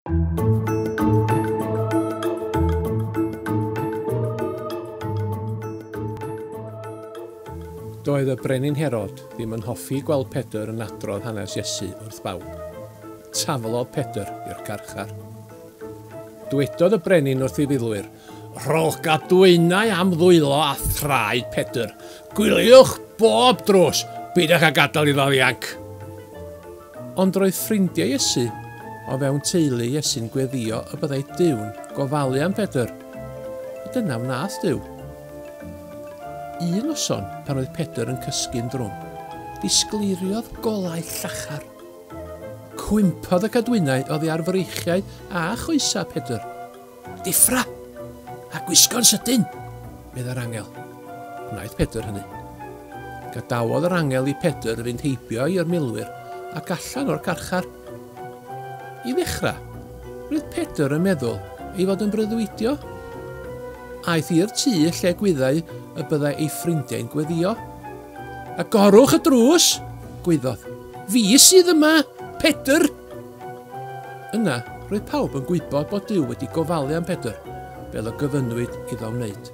Doedd y brenin Herod ddim yn hoffi gweld Pedr yn adrodd hanes Iesu wrth bawb. Taflodd Pedr i'r carchar. Dwedodd y brenin wrth ei filwyr, Rhowch gadwynau am ddwylo a thraed Pedr. Gwyliwch bob drws, beidiwch â gadael iddo ddianc. Ond roedd ffrindiau Iesu o fewn teulu Iesu'n gweddïo y byddai Duw'n gofalu am Pedr. A dyna wnaeth Duw. Un noson, pan oedd Pedr yn cysgu'n drwm, disgleiriodd golau llachar. Cwympodd y cadwynau oddi ar freichiau a choesau Pedr. Deffra! A gwisgo'n sydyn! meddai'r angel. Gwnaeth Pedr hynny. Gadawodd yr angel i Pedr fynd heibio i'r milwyr ac allan o'r carchar. I ddechrau, roedd Pedr yn meddwl ei fod yn breuddwydio. Aeth i'r tŷ lle gwyddai y byddai ei ffrindiau'n gweddïo. Agorwch y drws! gwaeddodd. Fi sydd yma, Pedr! Yna, roedd pawb yn gwybod bod Duw wedi gofalu am Pedr, fel y gofynnwyd iddo wneud.